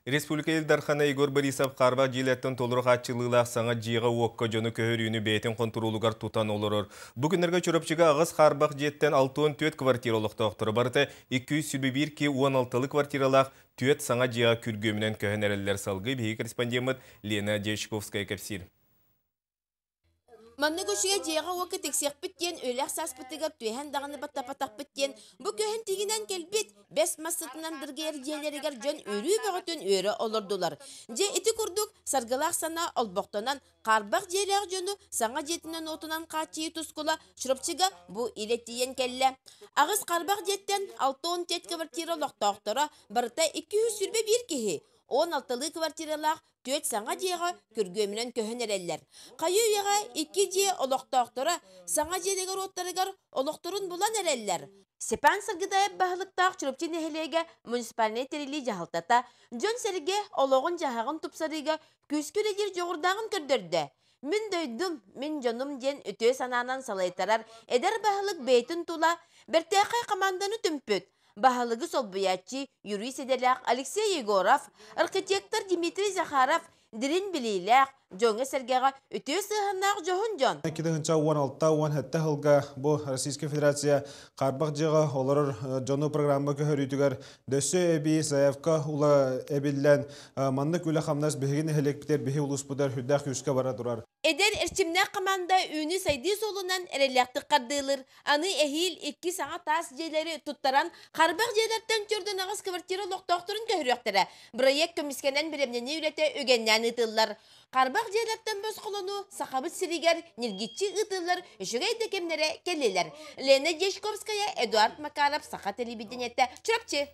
Республика Ил Дархана Егор Борисов хаарбах дьиэлэртэн толору хааччылыылаах саҥа дьиэҕэ-уокка дьону көһөрүүнү бэйэтин хонтуруолугар тутан олорор. Бу күннэргэ Чурапчыга аҕыс хаарбах дьиэттэн 64 квартира олохтоохторо барыта 221 ки 16 квартиралаах түөрт саҥа дьиэҕэ күргүөмүнэн көһөн эрэллэр. Салгыы биһиги корреспондеммыт Лена Дьячковская кэпсиир. Маннык үчүгэй дьиэҕэ-уокка тиксиэхпит диэн үлэх сааспытыгар түөһэн даҕаны баттапатахпыт диэн бу көһөн тигинэн кэлбит бэс мас сытынан дыргыйар дьиэлэригэр дьон үөрүү бөҕөтүн үөрэ олордулар. Дьэ ити курдук саргылаах санаа олбохтонон хаарбах дьиэлээх дьону саҥа дьиэтинэн-уотунан хааччыйыы тускула Чурапчыга бу илэ тиийэн кэллэ. Аҕыс хаарбах дьиэттэн 64 квартира олохтоохторо барыта 221 киһи 16-лыы квартиралаах түөрт саҥа дьиэҕэ күргүөмүнэн көһөн эрэллэр. Хайыы-үйэҕэ икки дьиэ олохтоохторо саҥа дьиэлэригэр-уоттарыгар олохторун булан эрэллэр. Степан Саргыдаев баһылыктаах Чурапчы нэһилиэгэ муниципальнай тэриллии дьаһалтата дьон-сэргэ олоҕун-дьаһаҕын тупсарыыга күүскэ үлэлиир дьоҕурдааҕын көрдөрдө. Мин дойдум, мин дьонум диэн үтүө санаанан салайтарар эдэр баһылык бэйэтин тула бэртээхэй хамаанданы түмпүт. Баһылыгы солбуйааччы юрист идэлээх Алексей Егоров, архитектор Дмитрий Захаров дириҥ билиилээх, дьоҥҥо-сэргэҕэ үтүө сыһыаннаах дьоһун дьон. 2016-17 сылга бу Российская Федерация хаарбах дьиэҕэ олорор дьону программа көһөрүүтүгэр дөссө эбии заявка ула эбиллэн маннык үлэ-хамнас биһиги нэһилиэкпитигэр биһи улууспутугар сүрдээх күүскэ бара турар. Эдэр эрчимнээх хамаанда үүнүү-сайдыы суолунан эрэллээхтик хардыылыр. Аны эһиил икки саҥа таас дьиэлэри туттаран, харбах дьиэлэртэн төрдүн аҕыс квартира олохтоохторун көһөрүөхтэрэ. Бырайыак көмүскэнэн бэлэмнэнии үлэтэ үгэннээн ыытыллар. Харбах дьиэлэртэн босхолонуу Сахабыт сиригэр ньиргиччи ыытыллар үчүгэй да кэмнэрэ кэллилэр. Лена Дьячковская, Эдуард Макаров, Саха телевидениетэ, Чурапчы.